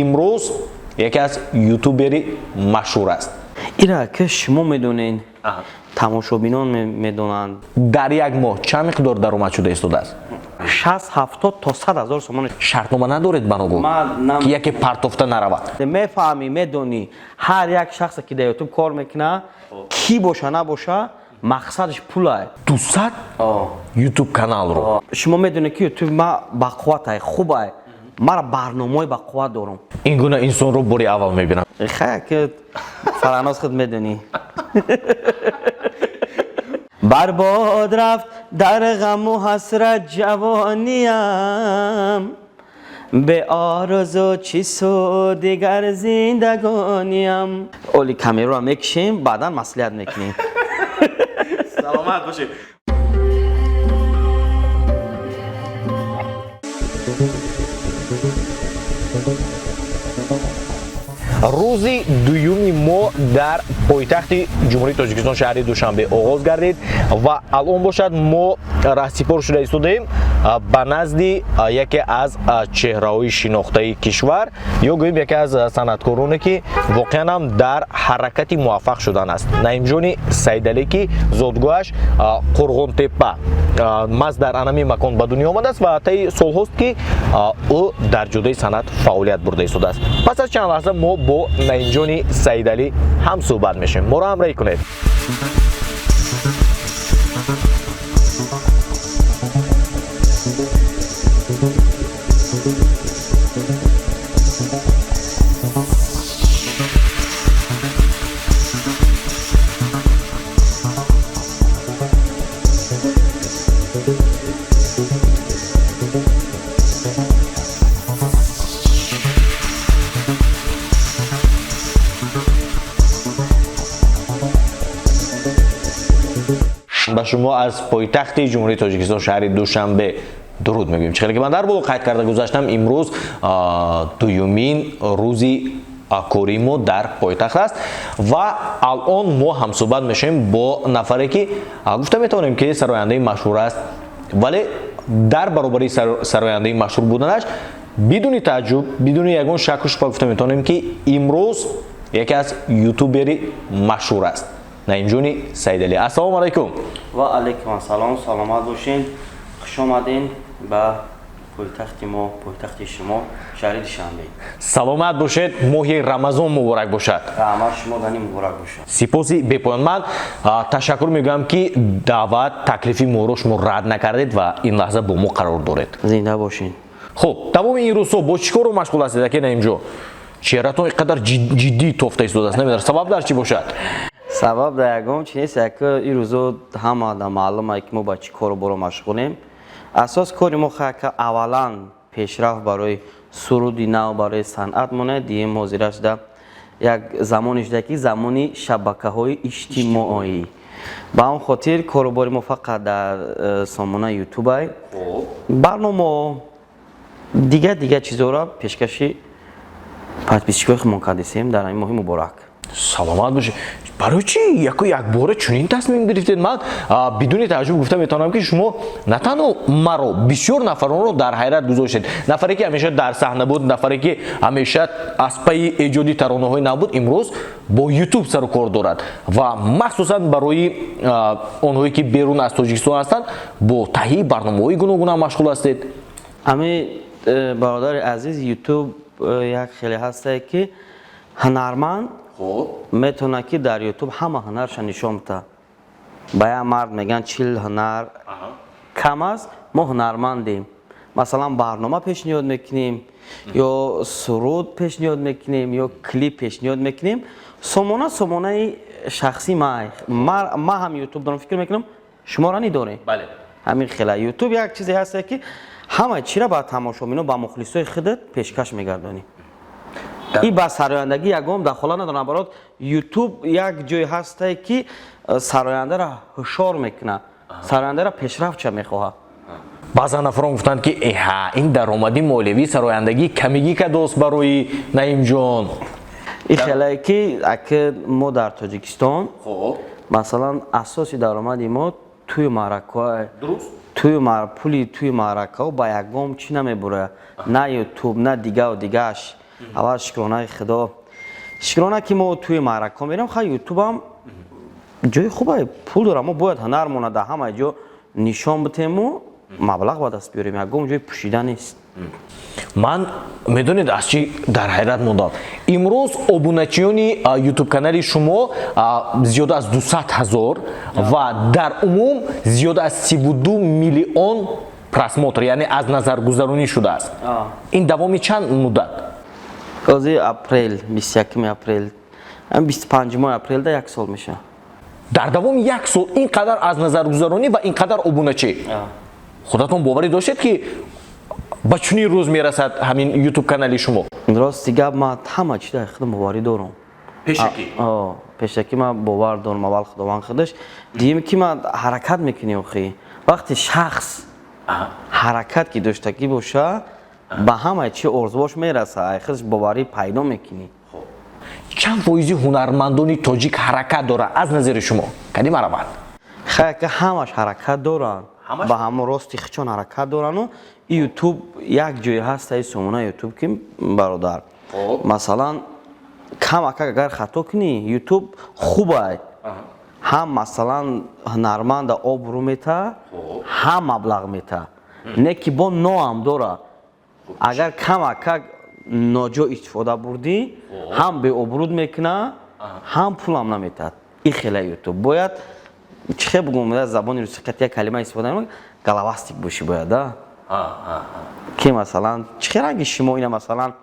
Имрӯз яке аз ютубери машҳур аст. Ира ки шумо медонед, тамошобинон медонанд. Дар як моҳ чанд миқдор даромад шуда истодааст? 60, 70 то 100 ҳазор сомон. Шартнома надоред баногӯ, ки яке партофта наравад? Мефаҳмӣ, медонӣ, ҳар як шахсе ки дар ютуб кор мекунад, кӣ боша набоша, мақсадаш пулае. 200 ютуб каналро. Шумо медонед, ки ютуб ма бақувватай, хубай, мара барномаҳои бақувват дорам. Ин гуна инсонро бори аввал мебинам. Хай, ки Фараноз, худ медонӣ. Барбод рафт дар ғаму ҳасрат ҷавониям, беорзу чӣ суд дигар зиндагониям. Оли камераро мекушем, баъдан маслиҳат мекунем. Саломат бошед. Рӯзи дуюми мо дар пойтахти Ҷумҳурии Тоҷикистон, шаҳри Душанбе, оғоз гардид ва алон бошад, мо раҳсипор шуда истодаем ба назди яке аз чеҳраҳои шинохтаи кишвар, ё гӯем, яке аз санъаткороне, ки воқеан ҳам дар ҳаракати муваффақ шудан аст, Наимҷони Саидалӣ, ки зодгоҳаш Қурғонтеппа, маҳз дар анами макон ба дунё омадааст ва таи солҳост, ки ӯ дар ҷодаи санъат фаъолият бурда истодааст. Пас аз чанд лаҳза мо бо Наимҷони Саидалӣ ҳам суҳбат мешавем. Моро ҳамроҳӣ кунед. Ба шумо аз пойтахти Ҷумҳурии Тоҷикистон, шаҳри Душанбе, дуруд мегӯем. Чӣ хеле ки ман дар боло қайд карда гузаштам, имрӯз дуюмин рӯзи кории мо дар пойтахт аст ва алон мо ҳамсӯҳбат мешавем бо нафаре, ки гуфта метавонем, ки сарояндаи машҳур аст, вале дар баробари сарояндаи машҳур буданаш, бидуни тааҷҷуб, бидуни ягон шаку шубҳа гуфта метавонем, ки имрӯз яке аз ютубери машҳур аст, Наимҷони Саидалӣ. Ассалому алайкум. Ва алайкум ассалом, саломат бошед, хуш омадед ба пойтахти мо, пойтахти шумо, шаҳри Душанбе. Саломат бошед, моҳи Рамазон муборак бошад. Раҳмат, шумо дани муборак бошад. Сипоси бепоён. Ман ташаккур мегӯям, ки даъват, таклифи моро шумо рад накардед ва ин лаҳза бо мо қарор доред. Зинда бошед. Хуб, тамоми ин рӯзҳо бо чӣ корро машғул ҳастед, аке Наимҷо? Чеҳратон ин қадар ҷиддӣ тофта истодааст, намедонам, сабаб дар чӣ бошад? Сабаб дар ягон чи нест, яке ин рӯзо ҳама да маълум, ки мо ба чӣ кору боро машғулем. Асос кори мо хака аввалан пешрафт барои суруди нав, барои санъат монад. Диюм, ҳозира шуда як замоне шуда, ки замони шабакаҳои иҷтимоӣ, ба он хотир корубори мо фақат дар сомонаи ютубай, барномао, дига дига чизҳоро пешкаши подписчикои худмон кардесем дар ҳамин моҳи муборак. Саломат бошед. Барои чӣ яку якбора чунин тасмим гирифтед? Ман бидуни тааҷҷуб гуфта метавонам, ки шумо на танҳо маро, бисёр нафаронро дар ҳайрат гузоштед. Нафаре, ки ҳамеша дар саҳна буд, нафаре, ки ҳамеша аз пайи эҷоди таронаҳои нав буд, имрӯз бо ютуб сару кор дорад ва махсусан барои онҳое, ки берун аз Тоҷикистон ҳастанд, бо таҳияи барномаҳои гуногуна машғул ҳастед. Ҳамин, бародари азиз, ютуб як хеле ҳастае, ки ҳунарманд метавонад, ки дар ютуб ҳама ҳунарша нишон бита. Ба як мард мегӯянд, 40 ҳунар кам аст. Мо ҳунармандем, масалан, барнома пешниҳод мекунем ё суруд пешниҳод мекунем ё клип пешниҳод мекунем. Сомона, сомонаи шахсӣ ма ҳам ютуб дорам, фикр мекунам, шуморо нидорем. Ҳамин хела ютуб як чизе ҳасте, ки ҳама чиро ба тамошобино, ба мухлисои худат пешкаш мегардонӣ. И ба сарояндагӣ ягон дахола надорад. Наоборот, ютуб як ҷое ҳастае, ки сарояндаро ҳушёр мекунад, сарояндаро пешрафтча мехоҳад. Баъзан нафарон гуфтанд, ки эҳа, ин даромади молиявии сарояндагӣ камигӣ кадост барои Наимҷон. И хелае, ки аки мо дар Тоҷикистон, масалан, асоси даромади мо тӯю маъракаҳо. Тӯю пули тӯи маъракаҳо ба ягон чӣ намебурад, на ютуб, на дигаву дигааш. Аввал шукронаи Худо, шукрона, ки мо тӯи маъракаҳо мерем. Хай, Ютубам ҷои хубе, пул дора. Мо бояд ҳунармона дар ҳама ҷо нишон битему маблағ ба даст биёрем. Ягон ҷои пӯшида нест. Ман, медонед, аз чӣ дар ҳайрат мондам? Имрӯз обуначиёни Ютуб канали шумо зиёда аз 200 ҳазор ва дар умум зиёда аз 32 миллион просмотр, яъне аз назаргузаронӣ шудааст. Ин давоми чанд муддат? Ҳозир апрел, 21-уми апрел, 25-уми апрелда як сол мешавад. Дар давоми як сол ин қадар аз назаргузаронӣ ва ин қадар обуначӣ. Худатон боварӣ доштед, ки ба чунин рӯз мерасад ҳамин Ютуб канали шумо? Рости гап, ман ҳама чи дар худам боварӣ дорам. Пешакӣ? Пешакӣ ман бовар дорам. Аввал Худованд худаш, дуюм ки ман ҳаракат мекунем. Охи, вақте шахс ҳаракат ки доштагӣ боша, ба ҳама чи орзуош мераса. Ай худаш боварӣ пайдо мекунӣ. Чанд фоизи ҳунармандони тоҷик ҳаракат дорад, аз назари шумо? Кадӣ маравад. Хай, ки ҳамаш ҳаракат доранд, ба ҳамон рости хичон ҳаракат дорану Ютуб як ҷое ҳаст, аи сомона Ютуб, ки, бародар, масалан, камакак агар хато кунӣ, Ютуб хубай, ҳам, масалан, ҳунарманда обрӯ мета, ҳам маблағ мета, не ки бо ноам дора. Агар камакак ноҷо истифода бурдӣ, ҳам беобрӯд мекуна, ҳам пулам наметаҳад. И хела Ютуб бояд, чӣ хел бугум, забони русӣ қати як калима истифода мекунам, головастик бошӣ бояд, да, ки, масалан, чӣ хел ранги шумо ина, масалан,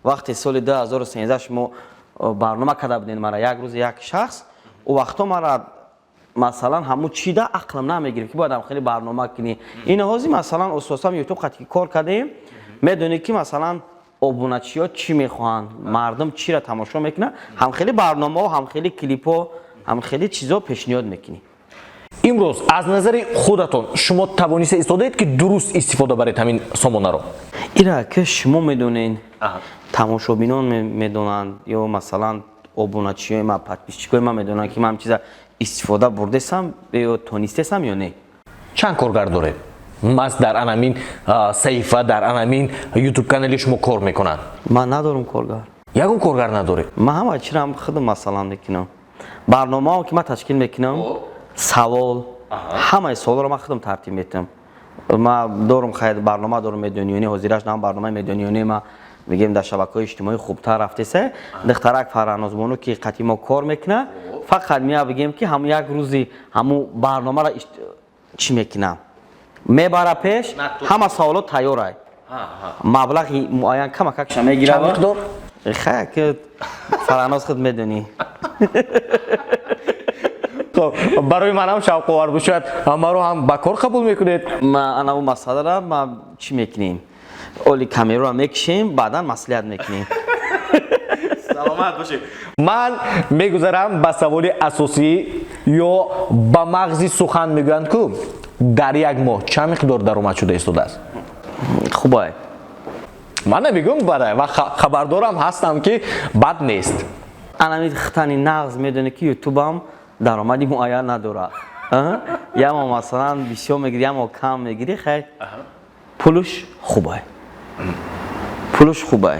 вақте соли 2013 шумо барнома карда будед мара, «Як рӯз, як шахс», ӯ вақто мара, масалан, ҳамун чида ақлам намегирифт, ки бояд ҳам хеле барнома кунӣ. Ина ҳозир, масалан, асосан Ютуб қати кор кардем, медонӣ, ки, масалан, обуначиҳо чӣ мехоҳанд, мардум чиро тамошо мекунанд, ҳам хеле барномаҳо, ҳам хеле клипҳо, ҳам хеле чизо пешниҳод мекунӣ. Имрӯз аз назари худатон шумо тавониста истодаед, ки дуруст истифода баред ҳамин сомонаро? Ира ки шумо медонед, тамошобинон медонанд ё, масалан, обуначиҳои ма, подписчикои ма медонанд, ки ман ҳам чиза истифода бурдесам ё тонистесам ё не. Чанд коргар доред, маҳз дар анамин саҳифа, дар анамин Ютуб канали шумо кор мекунанд? Ман надорам коргар. Ягон коргар надоред? Ман ҳама чиро худам, масалан, мекунам. Барномао ки ман ташкил мекунам, савол, ҳамаи саволро ман худам тартиб метиҳам. Ман дорум, хайр, барнома дорум медониёнӣ. Ҳозираш нам барномаи медониёнӣ ма, мегӯем, дар шабакаҳои иҷтимоӣ хубтар рафтеса. Духтарак Фарҳнозбону, ки қатъи мо кор мекунад, фақат мея, бигем, ки ҳамун як рӯзи ҳамун барномаро чӣ мекунам, мебара пеш, ҳама саволот тайёрай, маблағи муайян камакакша мегирад. Чанд миқдор? Хай, ки Фарҳноз, худ медонӣ. Хоб, барои манам шавқовар буд. Шояд маро ҳам ба кор қабул мекунед. Ма анаву масъалара ма чӣ мекунем, оли камераро мекушем, баъдан маслиҳат мекунем. Саломат бошед. Ман мегузарам ба саволи асосӣ ё ба мағзи сухан. Мегӯянд ку, дар як моҳ чанд миқдор даромад шуда истодааст? Хубай. Ман намегӯям бада ва хабардорам ҳастам, ки бад нест. Анами хитани нағз медонӣ, ки Ютубам даромади муайян надорад. Як моҳ, масалан, бисёр мегирӣ, як моҳ кам мегирӣ. Хай, пулуш хубай, пулуш хубай,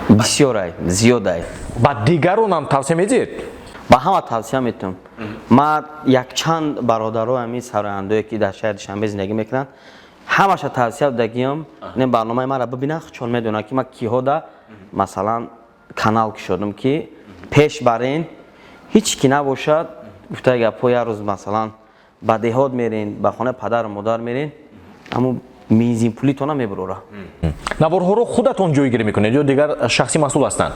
бисёрай, зиёдай. Ба дигаронам тавсия медиҳед? Ба ҳама тавсия метавам. Ман якчанд бародаро, ҳамин сарояндое, ки дар шаҳри Душанбе зиндагӣ мекунанд, ҳамаша тавсия дагиём, не, барномаи маро бибинанд, чун медонанд, ки ман киҳода, масалан, канал кушодам, ки пеш барен. Ҳеҷ ки набошад, гуфтаи гапҳо, як рӯз, масалан, ба деҳот мерен, ба хонаи падару модар мерен, ҳамун бензин пулитона мебурора. Наворҳоро худатон ҷойгирӣ мекунед ё дигар шахси масъул ҳастанд?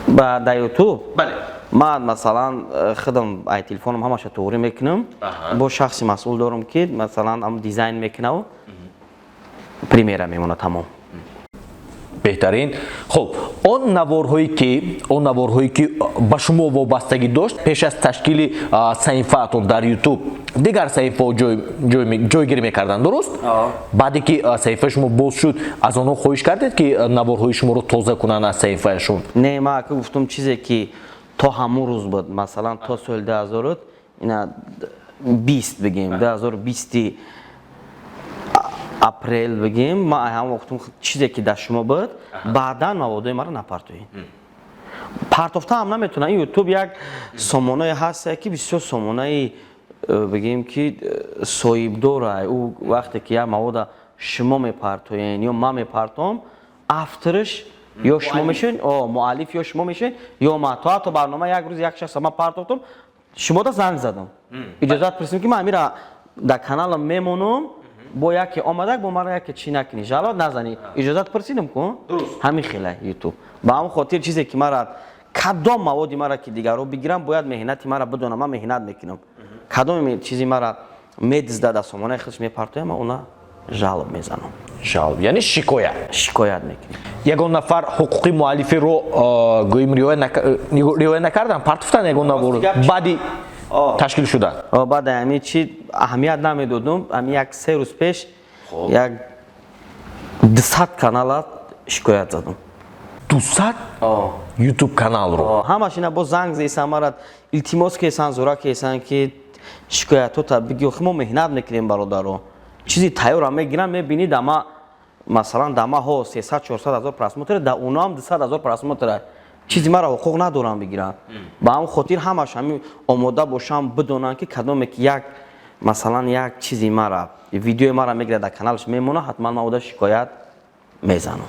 Ба дар Ютуб? Бале. Ман, масалан, худам ай телефонам ҳамаша туғрӣ мекунам. Бо шахси масъул дорам, ки, масалан, ам дизайн мекунаву премьера мемонад, тамом. Беҳтарин. Хуб, он наворҳое ки ба шумо вобастагӣ дошт, пеш аз ташкили саҳифаатон дар Ютуб дигар саҳифаҳо ҷойгирӣ мекарданд, дуруст? Баъде ки саҳифаи шумо боз шуд, аз онҳо хоҳиш кардед, ки наворҳои шуморо тоза кунанд аз саҳифаашон? Не, ман ака гуфтам, чизе ки то ҳамун рӯз буд, масалан, то соли 2000 ина 20, бигем, 2020-и. Апрел бигем, ман ҳамон вақтум чизе ки дар шумо буд, баъдан маводои маро напартоед. Партофта ҳам наметавонад. Ин Ютуб як сомонае ҳаст, ки бисёр сомонаи бигем ки соҳибдора. Ӯ вақте ки як мавода шумо мепартоен ё ман мепартом, авторш ё шумо мешавед, муаллиф ё шумо мешавед, ё ман. То ҳатто барнома як рӯз як шахс ман партофтам, шумода занг задам, иҷозат пурсидем, ки ман амира дар каналам мемонам, бо яке омадак, бо мара яке чӣ накунӣ, жалоб назанӣ, иҷозат пурсидем ку. Ҳамин хела Ютуб. Ба ҳамон хотир чизе ки мара, кадом маводи мара ки дигарро бигирам, бояд меҳнати мара бидонам. Ман меҳнат мекунам. Кадоме чизи мара медизда, дар сомонаи худш мепартоям, ман уна жалоб мезанам. Жалоб, яъне шикоят. Шикоят мекунем. Ягон нафар ҳуқуқи муаллифиро, гӯем, риоя накардан, партофтан ягон навор баъди ташкил шудан? Баъд ҳамин чи аҳамият намедодум. Ҳамин як 3 рӯз пеш як 200 канала шикоят задам. 200 Ютуб каналро? Ҳамаш ина бо занг зесан, мара илтимос кесан, зӯра кесан, ки шикоятота биги. Охи, мо меҳнат мекунем, бародаро. Чизи тайёрам мегирам, мебинӣ, дама масалан дамаҳо 300, 400 ҳазор просмотр, да уноам 200 ҳазор просмотр, чизи мара ҳуқуқ надорам бигиранд. Ба ҳамн хотир ҳамаш ҳамин омода бошам, бидонанд, ки кадоме ки як, масалан, як чизи мара, видеои мара мегирад, дар каналаш мемона, ҳатман ман ода шикоят мезанам.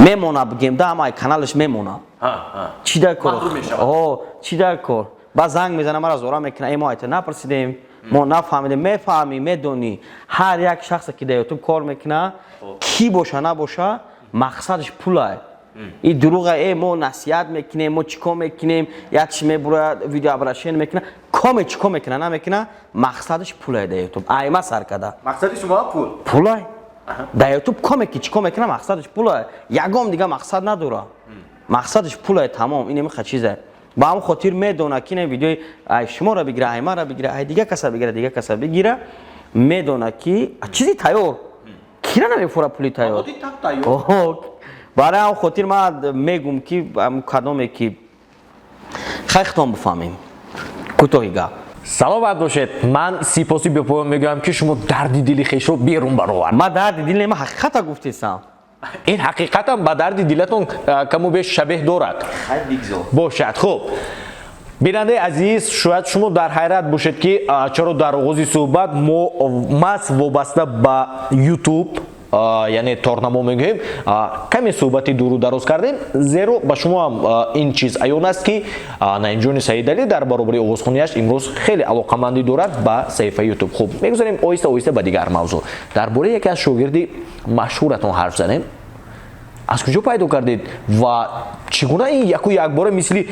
Мемона, бигем, да ҳама каналаш мемона. Чӣ дар кор? Чӣ дар кор? Баъд занг мезана, мара зора мекуна: «Э, мо айта напурсидем, мо нафаҳмидем». Мефаҳмӣ, медонӣ, ҳар як шахсе ки дар Ютуб кор мекуна, кӣ боша набоша, мақсадаш пулае. И дурӯға: «Э, мо насиҳат мекунем, мо чӣ кор мекунем?» Як чи мебурояд, видеообращение мекуна, коме чӣ кор мекуна, намекуна, мақсадаш пулае дар Ютуб. Айма сар када. Мақсади шумо пул? Пулай дар Ютуб. Коме ки чӣ кор мекуна, мақсадаш пулае, ягон дига мақсад надора, мақсадаш пулае, тамом. Ин немиха чизе. Ба ҳамн хотир медона, ки ин видеои ай шуморо бигира, ай мара бигира, ай дига каса бигира, дига каса бигира, медона, ки чизи тайёр кира намефура, пули тайёр. Барои ҳам хотир ман мегум, ки кадоме ки хай хитон бифаҳмем, кӯтоҳи гап. Саломат бошед. Ман сипоси бепоён мегӯям, ки шумо дарди дили хешро берун баровард. Ман дарди дил, ман ҳақиқата гуфтесам. Ин ҳақиқатам ба дарди дилатон каму беш шабеҳ дорад бошад. Хуб, бинандаи азиз, шояд шумо дар ҳайрат бошед, ки чаро дар оғози суҳбат мо маҳз вобаста ба Ютуб, яъне торнамо мегӯем, каме суҳбати дуру дароз кардем, зеро ба шумо ҳам ин чиз аён аст, ки Наимҷони Саидалӣ дар баробари овозхонияш имрӯз хеле алоқамандӣ дорад ба саҳифаи Ютуб. Хуб, мегузарем оҳиста оҳиста ба дигар мавзӯъ. Дар бораи яке аз шогирди машҳуратон ҳарф занем. Аз куҷо пайдо кардед ва чӣ гуна ин яку якбора мисли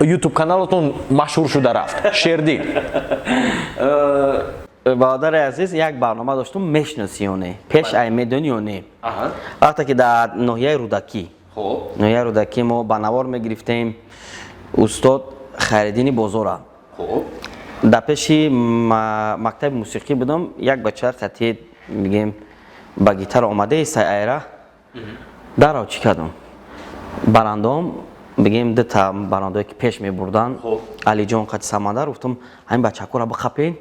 Ютуб каналатон машҳур шуда рафт, Шердил? Бародари азиз, як барнома доштум, мешиносӣ ё не, пеш ай медонӣ ё не, вақте ки дар ноҳияи Рӯдакӣ, ноҳияи Рӯдакӣ мо ба навор мегирифтем устод Хайриддини Бозора, дар пеши мактаби мусиқӣ будам. Як бача қатӣ, мигем, ба гитара омадаи сайайра дарав. Чӣ кардам? Барандом, бигем, дута барандое ки пеш мебурданд, Алиҷон қати Самандар, гуфтам: «Ҳамин бачакора биқапен,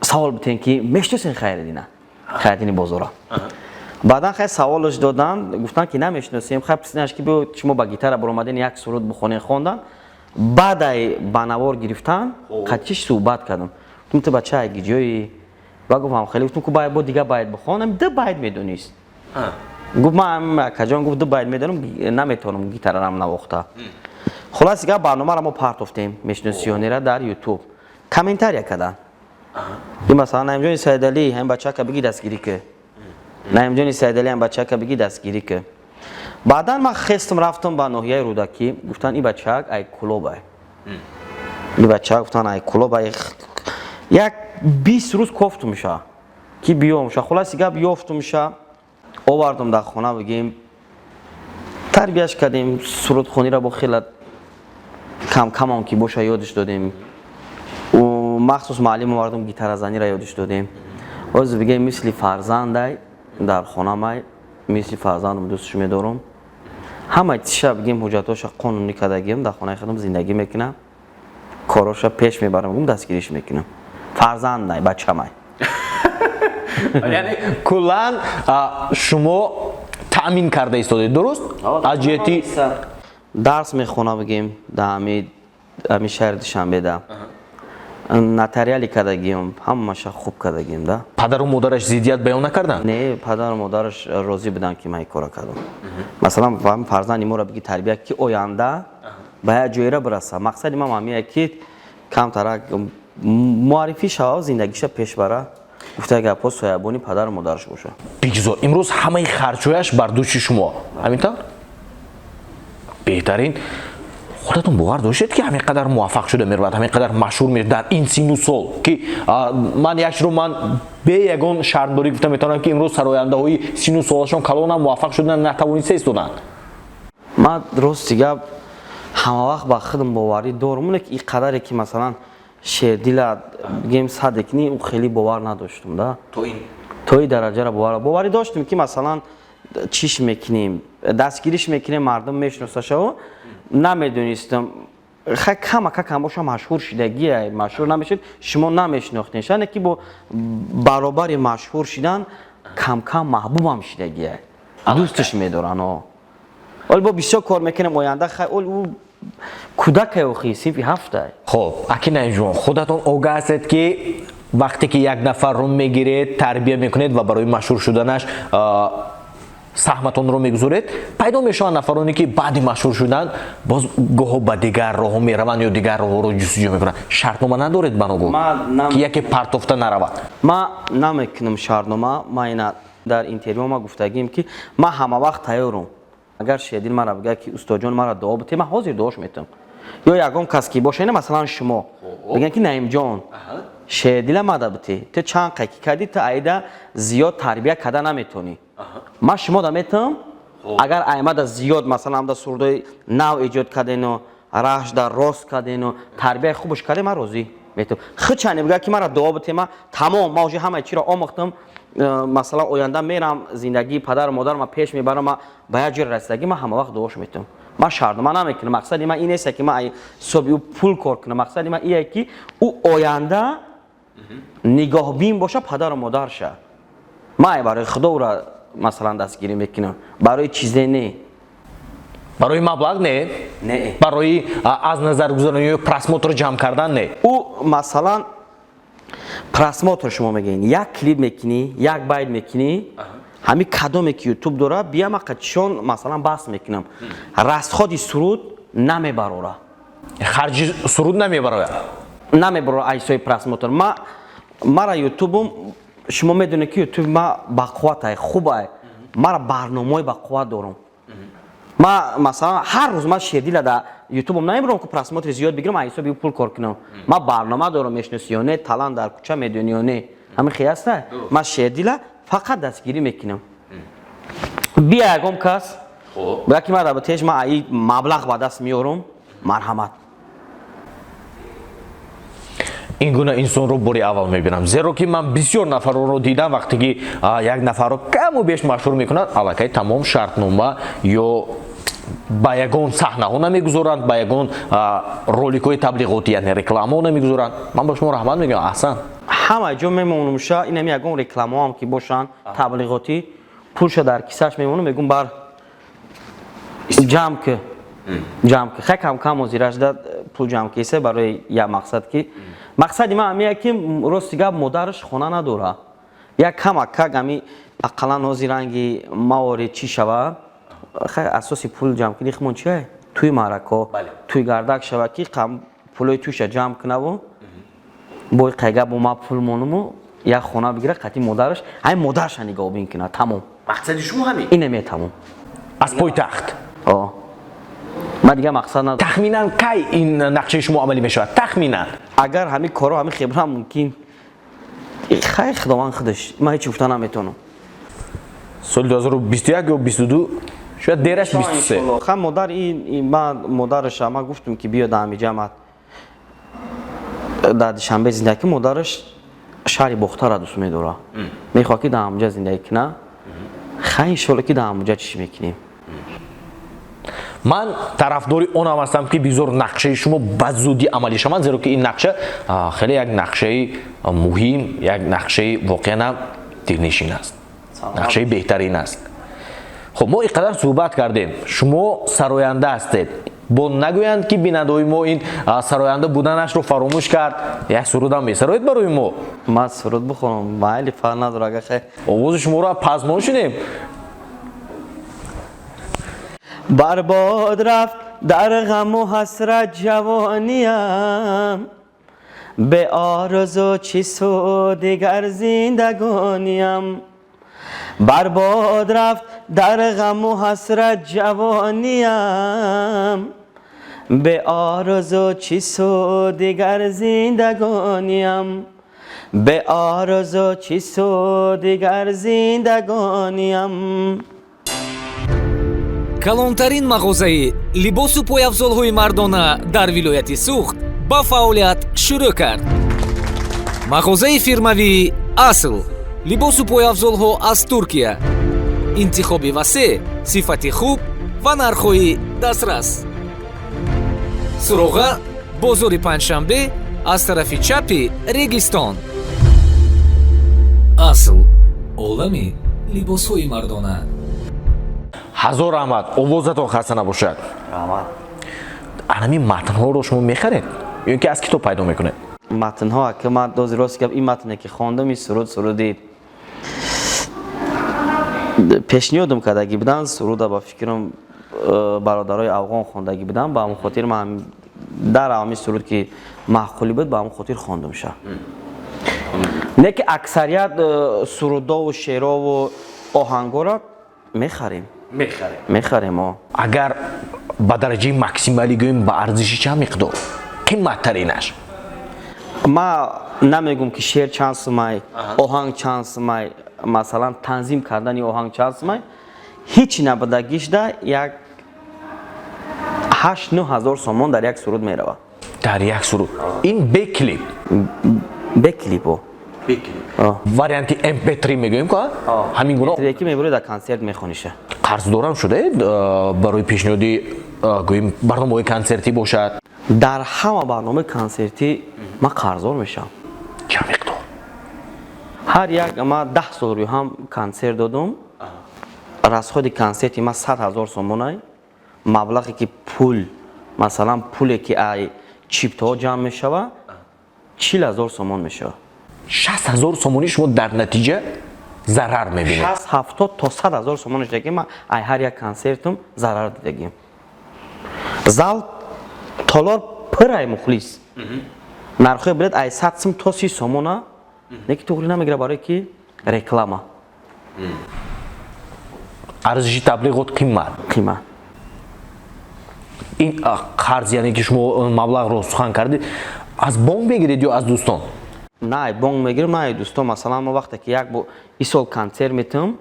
савол битен, ки мешиносен Хайриддина, Хайриддини Бозора?» Баъдан хай саволаш додан, гуфтанд, ки намешиносем. Хай пурсидаш, ки биё, шумо ба гитара баромаден, як суруд бихонен. Хондан. Баъдай ба навор гирифтан, қатиш суҳбат кардам. Гуфтам: «Ту бача гиҷои?» Ба гуфтам: «Хеле». Гуфтам: «Ку бо дига байт бихон, ду байт медонист». Гуфт: «Ман, акаҷон, — гуфт, — ду байт медонам, наметавонам гитарарам навохта». Хулоси гап, барномаро мо партофтем, мешиносионера дар Ютуб комментария карданд, ки масалан: «Наимҷони Саидалӣ, ҳамин бачака биги, дастгирӣ ки. Наимҷони Саидалӣ, ҳамин бачака биги, дастгирӣ ки». Баъдан ман хестам, рафтам ба ноҳияи Рӯдакӣ. Гуфтанд: «Ин бачак ай Кулоб ай, ин бачак, — гуфтанд, — ай Кулоб ай». Як 20 рӯз кофтумша, ки биёмша. Хулоси гап, ёфтумша, овардум дар хона, бигем, тарбияш кардем, сурудхониро бо хела кам камон ки боша ёдиш додем, махсус муаллим овардум, гитаразаниро ёдиш додем. Ҳозир, бигем, мисли фарзандай дар хонамай, мисли фарзандам дӯстш медорам. Ҳамаи тиша, бигем, ҳуҷҷатҳоша қонунӣ кардагиам, дар хонаи худам зиндагӣ мекунам, короша пеш мебарам, гум дастгириш мекунам. Фарзандай, бачамай. Яъне куллан шумо таъмин карда истодед, дуруст, аз ҷиҳати Дарс мехона, бигем, да ҳами шаҳри Душанбеда нотариалӣ кардагием, ҳамаша хуб кардагием да. Падару модараш зиддият баён накарданд? Не, падару модараш розӣ буданд, ки ман ин кора кардам. Масалан, фарзанди моро биги, тарбия ки оянда ба як ҷойра бираса. Мақсади ман ҳамия, ки камтарак муаррифӣ шава, зиндагиша пеш бара, гуфта гапҳо, соябони падару модараш боша. Бигзор. Имрӯз ҳамаи харҷҳояш бар дӯши шумо, ҳамин тавр? Беҳтарин. Худатон бовар доштед, ки ҳамин қадар муваффақ шуда меравад, ҳамин қадар машҳур мешавад дар ин сину сол, ки ман як чиро ман бе ягон шармдорӣ гуфта метавонам, ки имрӯз сарояндаҳои сину солашон калонам муваффақ шудан натавониста истоданд? Ман, рости гап, ҳама вақт ба худам боварӣ дорам, оне ки ин қадаре ки, масалан, Шердила бигем, садек ни, ӯ хеле бовар надоштум да. То ин дараҷаро боварӣ доштем, ки, масалан, чиш мекунем, дастгириш мекунем, мардум мешиносашаву намедонистам. Хай, камака кам боша, машҳур шидагия. Машҳур намешуд, шумо намешинохтен. Шане ки бо баробари машҳур шидан камкам маҳбубам шидагия, дӯсташ медоранд. Оли бо бисёр кор мекунем оянда. Хай, оли ӯ кӯдакае, охи синфи ҳафта. Хоб, аки Наимҷон, худатон огаҳ ҳастед, ки вақте ки як нафарро мегиред, тарбия мекунед ва барои машҳур шуданаш саҳматонро мегузоред, пайдо мешаванд нафароне, ки баъди машҳур шудан боз гоҳо ба дигар роҳҳо мераванд ё дигар роҳҳоро ҷустуҷӯ мекунанд. Шартнома надоред баногоҳ, ки яке партофта наравад? Ман намекунам шартнома. Ман ина дар интервю ма гуфтагим, ки ман ҳама вақт тайёрам. Агар Шердил мара бигӯяд, ки устодҷон, мара дуо бите, ман ҳозир дуош метавам. Ё ягон кас ки боша, ина масалан шумо бигӯянд, ки Наимҷон, Шердила мада бите, ту чанд қайки кардӣ, ту аида зиёд тарбия карда наметавонӣ, ман шумо да метавам. Агар аймада зиёд, масалан, амда сурудои нав эҷод кардену раҳшда рост кардену тарбияи хубаш кардем, ман розӣ метавам. Хичане бигӯяд, ки мара дуо бите, ман тамом, ман уже ҳамаи чиро омӯхтам, масалан, оянда мерам, зиндагии падару модарам пеш мебарам, ман ба як ҷой расидагӣ, ман ҳама вақт дуош метавам. Ман шартнома намекунам. Мақсади ман ин нест, ки ман ҳисоби ӯ пул кор кунам. Мақсади ман ие, ки ӯ оянда нигоҳбин боша падару модарша. Ман барои худо ӯра, масалан, дастгирӣ мекунам, барои чизе не. Барои маблағ не? Не. Барои аз назар гузаронӣ ё просмотр ҷамъ кардан не? Ӯ, масалан, просмотр шумо мегӯед, як клип мекунӣ, як байт мекунӣ, ҳамин кадоме ки Ютуб дора, биям қачшон, масалан, баҳс мекунам, расходи суруд намебарора. Харҷи суруд намебарояд? Намебарора айсои просмотр. Ма мара Ютубум, шумо медонед, ки Ютуб ма бақувватай, хубай, мара барномаҳои бақувват дорам. Ма, масалан, ҳар рӯз ман Шердила да Ютубам намебарам, ки просмотри зиёд бигирам, ҳисоби ӯ пул кор кунам. Ман барнома дорам, мешиноси ё не, талант дар кӯча, медони ё не, ҳамин хел аста. Ман Шердила фақат дастгирӣ мекунам. Бия ягон кас бия, ки ман работеш, ман аи маблағ ба даст меорам, марҳамат. Ин гуна инсонро бори аввал мебинам, зеро ки ман бисёр нафаронро дидам, вақте ки як нафарро каму беш машҳур мекунанд, аллакай тамом, шартнома ё ба ягон саҳнаҳо намегузоранд, ба ягон роликҳои таблиғотӣ, яъне рекламаҳо намегузоранд. Ман ба шумо раҳмат мегӯям, аҳсан. Ҳама ҷо мемонумша, инами ягон рекламаҳоам ки бошанд таблиғотӣ, пулша дар кисаш мемонам, мегӯм, бар ҷамъ ки, ҷамъ ки. Хай, кам кам озирашда пул ҷамъ кисе барои як мақсад, ки мақсади ман ҳамия, ки, рости гап, модараш хона надора, як камакак ами ақаллан ҳозир ранги маори чӣ шава. Хай, асоси пул ҷамъ кунӣ химон чия? Туи маърако, туи гардак шава, ки пулои туйша ҷамъ кунаву бой қайга бо ма пул монуму як хона бигира, қати модараш, ҳамин модараша нигоҳбин кунад, тамом. Мақсади шумо ҳамин? Инаме, тамом. Аз пойтахт? Ман дигар мақсад надорам. Тахминан кай ин нақшаи шумо амалӣ мешавад, тахминан? Агар ҳамин корро, ҳамин хебра, мумкин, хай, худованд худаш, ман ҳеҷ гуфта наметавонам. Соли 2021 ё 22, шояд дераш 23. Ха, модар ман модараша ман гуфтам, ки биё дар ҳамиҷа мад дар Душанбе зиндагӣ. Модараш шаҳри Бохтара дӯст медорад, мехоҳад, ки дар ҳамуҷа зиндагӣ кунад. Хай, иншолло, ки дар ҳамуҷа чиш мекунем. Ман тарафдори онам ҳастам, ки бизор нақшаи шумо ба зудӣ амалӣ шаванд, зеро ки ин нақша хеле як нақшаи муҳим, як нақшаи воқеан Дилнишин аст, нақшаи беҳтарин аст. Хуб, мо ин қадар суҳбат кардем, шумо сароянда ҳастед, бо нагӯянд, ки бинандаҳои мо ин сароянда буданашро фаромӯш кард. Як сурудам месароед барои мо? Ман суруд бихонам, майли, фарқ надорад, агар хай. Овози шуморо пазмон шунем. Барбод рафт дар ғаму ҳасрат ҷавониям, бе орзу чӣ суд дигар зиндагониям. Барбод рафт дар ғаму ҳасрат ҷавониям, бе орзу чӣ суд дигар зиндагониям, бе орзу чӣ суд дигар зиндагониям. Калонтарин мағозаи либосу пойафзолҳои мардона дар вилояти Суғд ба фаъолият шурӯъ кард. Мағозаи фирмавии «Асл», либосу пойафзолҳо аз Туркия, интихоби васеъ, сифати хуб ва нархҳои дастрас. Суроға: бозори Панҷшанбе, аз тарафи чапи Регистон. «Асл», олами либосҳои мардона. Ҳазор раҳмат, овозатон хаста набошад. Раҳмат. Анами матнҳоро шумо мехаред ё ин ки аз китоб пайдо мекунед? Матнҳо, ака, ман дози рост гап, ин матне ки хондам, ин суруд, суруди пешниҳодам кардагӣ будан. Суруда, ба фикрам, бародарои афғон хондагӣ будан. Ба ҳамон хотир ман дар ҳамин суруд ки маъқулӣ буд, ба ҳамон хотир хондамша. Не ки аксарият сурудову шеърову оҳангоро мехарем. Мехарем? Мехарем, о. Агар ба дараҷаи максималӣ гӯем, ба арзиши чанд миқдор қимматтаринаш? Ма намегум, ки шеър чанд сумай, оҳанг чанд сумай, масалан, танзим кардани оҳанг чанд сумай. Ҳеҷ набудагишда як 8-9 ҳазор сомон дар як суруд меравад. Дар як суруд, ин бе клип? Бе клипо. Варианти mp3 мегӯем ка, ҳамин гуна. Ки мебурӣ, дар консерт мехониша. Қарздорам шудаед барои пешниҳоди, гӯем, барномаҳои консертӣ бошад? Дар ҳама барномаи консертӣ ман қарздор мешавам. Чанд миқдор? Ҳар як, ма 10 сол рӯи ҳам консерт додум, расходи консерти ма 100 000 сомонай. Маблағе ки пул, масалан, пуле ки ай чиптаҳо ҷамъ мешава, 40 000 сомон мешава. 60 000 сомонӣ шумо дар натиҷа зарар мебинед? 60, 70 то 100 000 сомон шудаги, ма ай ҳар як консертум зарар дидагим. Зал, толор пир ай мухлис, нархҳои билет ай 100 сум то 30 сомона, не ки туғри намегира, барое ки реклама. Арзиши таблиғот қимат. Қимат. Ин қарз, яъне ки шумо маблағро сухан кардед, аз бонк мегиред ё аз дӯстон? На ай бонк мегирем, на ай дӯстон. Масалан, мо вақте ки як бо исол консерт метавам,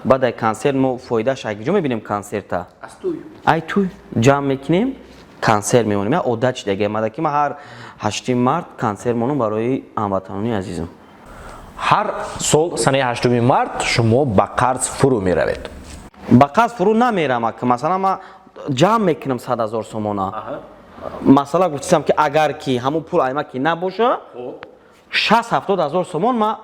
баъд ай консерт мо фоидааш ай куҷо мебинем? Консерта ай туй ҷамъ мекунем, консерт мемонем. Як одат шидаги мада, ки ман ҳар 8-и март консерт монам барои ҳамватанони азизам. Ҳар сол санаи 8-уми март шумо ба қарз фурӯ меравед? Ба қарз фурӯ намерам, ак. Масалан, ман ҷамъ мекунам 100 000 сомона. Масала гуфтисам, ки агар ки ҳамун пул айма ки набоша, 60-70 ҳазор сомон ман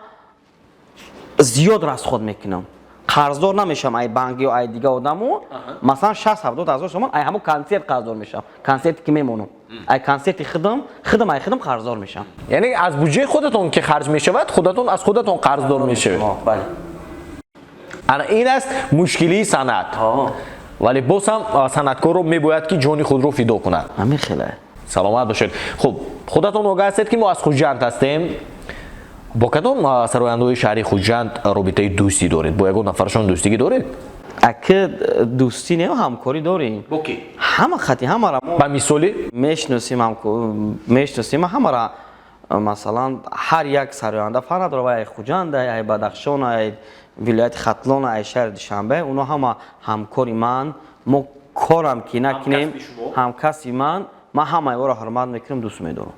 зиёд расход мекунам. Қарздор намешавам ай банк ё ай дига одамо. Масалан, 60-70 ҳазор сомон ай ҳамун консерт қарздор мешавам, консерте ки мемонам. Ай консерти худам, худам ай худам қарздор мешавам. Яъне аз буҷаи худатон ки харҷ мешавад, худатон аз худатон қарздор мешавед? Бале. Ана ин аст мушкилии санъат, вале боз ҳам санъаткорро мебояд, ки ҷони худро фидо кунад. Ҳамин хеле. Саломат бошед. Хуб, худатон огаҳ ҳастед, ки мо аз Хуҷанд ҳастем. Бо кадом сарояндаҳои шаҳри Хуҷанд робитаи дӯстӣ доред? Бо ягон нафарашон дӯстигӣ доред? Аки, дӯстӣ не, ҳамкорӣ дорем. Бо кӣ? Ҳама хати, ҳамара мо. Ба мисоли? Мешиносем, мешиносем ҳамара. Масалан, ҳар як сароянда, фарқ надорад, вай ай Хуҷанд, ай Бадахшон, ай вилояти Хатлон, ай шаҳри Душанбе, оно ҳама ҳамкори ман. Мо корам ки накунем, ҳамкасби ман. Ман ҳамаи оро ҳурмат мекунам, дӯст медорам.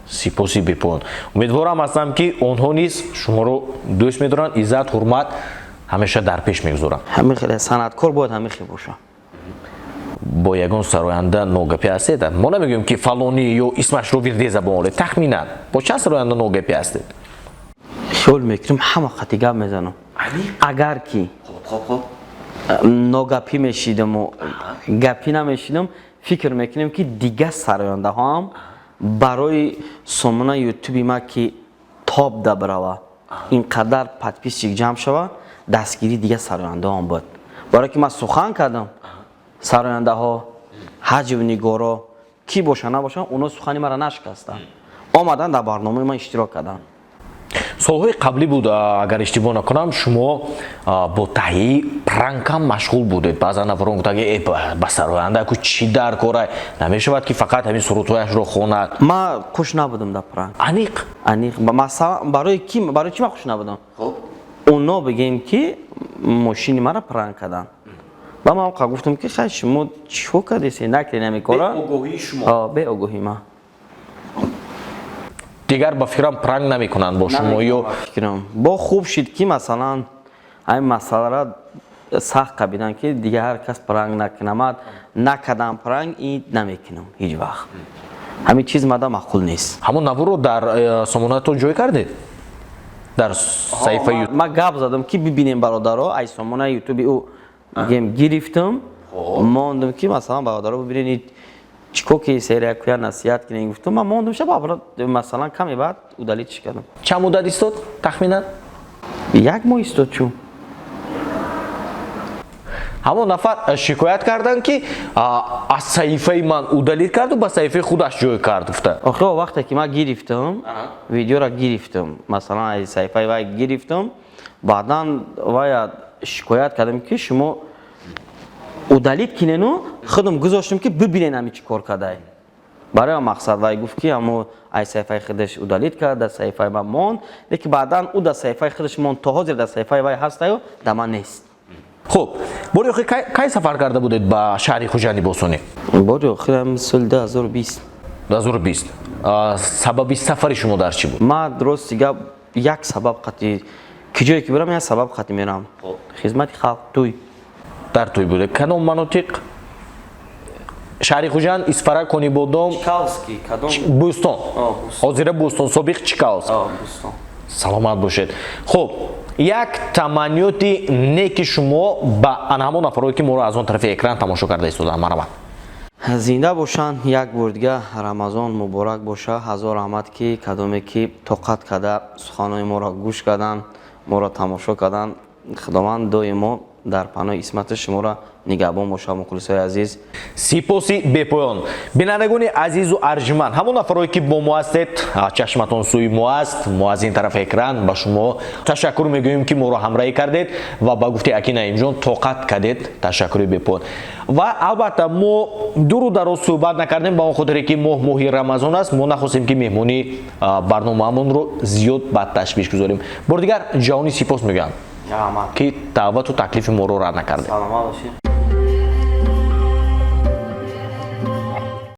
Сипоси бепоён. Умедворам ҳастам, ки онҳо низ шуморо дӯст медоранд, иззат, ҳурмат ҳамеша дар пеш мегузоранд. Ҳамин хеле, санъаткор бояд ҳамин хел боша. Бо ягон сароянда ногапӣ ҳастед? Мо намегӯем, ки фалонӣ ё исмашро вирде забон олед, тахминан бо чанд сароянда ногапӣ ҳастед? Хиёл мекунам, ҳама қати гап мезанам. Агар ки ногапӣ мешидаму гапӣ намешидам, фикр мекунем, ки дигар сарояндаҳоам барои сомона Ютуби ма ки топ да бирава, ин қадар подписчик ҷамъ шава, дастгирии дигар сарояндаҳоам буд. Барое ки ман сухан кардам, сарояндаҳо, ҳаҷв нигоро кӣ боша набошанд, оно сухани маро нашикастанд, омадан, дар барномаи ман иштирок карданд. Солҳои қаблӣ буд, агар иштибоҳ накунам, шумо бо таҳияи пранкам машғул будед. Баъзан нафарон гуфтанд, ки ба сароянда ку чӣ дар кора, намешавад, ки фақат ҳамин сурудҳояшро хонад. Ман хуш набудам дар пранк. Аниқ? Аниқ. Масалан, барои ки, барои чӣ ман хуш набудам? Оно бигем, ки мошини маро пранк карданд ба ман қа гуфтам, ки хай, шумо чико кардеси, накунед ҳамин кора. Беогоҳии шумо. Беогоҳии ман. Дигар ба фикрам, пранк намекунанд бо шумо ё? Фикрам, бо хуб шид, ки масалан ҳамин масъаларо сахт қабидан, ки дигар ҳар кас пранк накунамад. Накардам пранк и намекунам ҳеҷ вақт. Ҳамин чиз мада маъқул нест. Ҳамон наворро дар сомонаатон ҷой кардед, дар саҳифаи? Ман гап задам, ки бибинем, бародаро, ай сомонаи Ютуби ӯ бигем гирифтам, мондам, ки масалан, бародаро, бибинед, чико ки серия куя насиҳат кинем, гуфтам. Ман мондам ша, масалан, каме баъд удалить ш кардам. Чанд муддат истод тахминан? Як моҳ истод чун. Ҳамон нафар шикоят карданд, ки аз саҳифаи ман удалить карду ба саҳифаи худаш ҷой кард, гуфта. Охир, вақте ки ман гирифтам, видеоро гирифтам, масалан, аз саҳифаи вай гирифтам, баъдан вая шикоят кардам, ки шумо удалить кинену худам гузоштам, ки бибинен ҳами чӣ кор кардай. Барои он мақсад вай гуфт, ки ҳамо ай саҳифаи худаш удалить кард, дар саҳифаи ман монд, лекин баъдан ӯ дар саҳифаи худаш монд, то ҳозир дар саҳифаи вай ҳастаю дар ман нест. Хуб, бори охир кай сафар карда будед ба шаҳри Хуҷанди бостонӣ? Бори охирам соли 2020. 2020. Сабаби сафари шумо дар чӣ буд? Ман, рости гап, як сабаб қати ки ҷое ки бирам, як сабаб қати мерам: хизмати халқ, тӯй. Дар тӯй буде. Кадом манотиқ? Шаҳри Хуҷанд, Исфара, Конибодом? Чкаловский, кадом? Бӯстон, ҳозира Бӯстон, собиқ Чкаловск. Саломат бошед. Хуб, як таманниёти неки шумо ба ана ҳамон нафарое, ки моро аз он тарафи экран тамошо карда истодаанд, марҳамат. Зинда бошанд. Як бор дига Рамазон муборак боша. Ҳазор раҳмат, ки кадоме ки тоқат карда суханҳои моро гӯш карданд, моро тамошо карданд. Худованд доимо дар паноҳи исмати шуморо нигаҳбон боша, мухлисои азиз. Сипоси бепоён. Бинандагони азизу арҷманд, ҳамон нафарое, ки бо мо ҳастед, чашматон сӯи мо аст, мо аз ин тарафи экран ба шумо ташаккур мегӯем, ки моро ҳамроҳӣ кардед ва ба гуфти аки Наимҷон тоқат кардед. Ташаккури бепоён. Ва албатта, мо дуру дароз суҳбат накардем, ба он хотире ки моҳ моҳи Рамазон аст. Мо нахостем, ки меҳмони барномаамонро зиёд ба ташвиш гузорем. Бори дигар ҷаҳонӣ сипос мегӯям, ки даъвату таклифи моро рад накардед. Саломат бошед.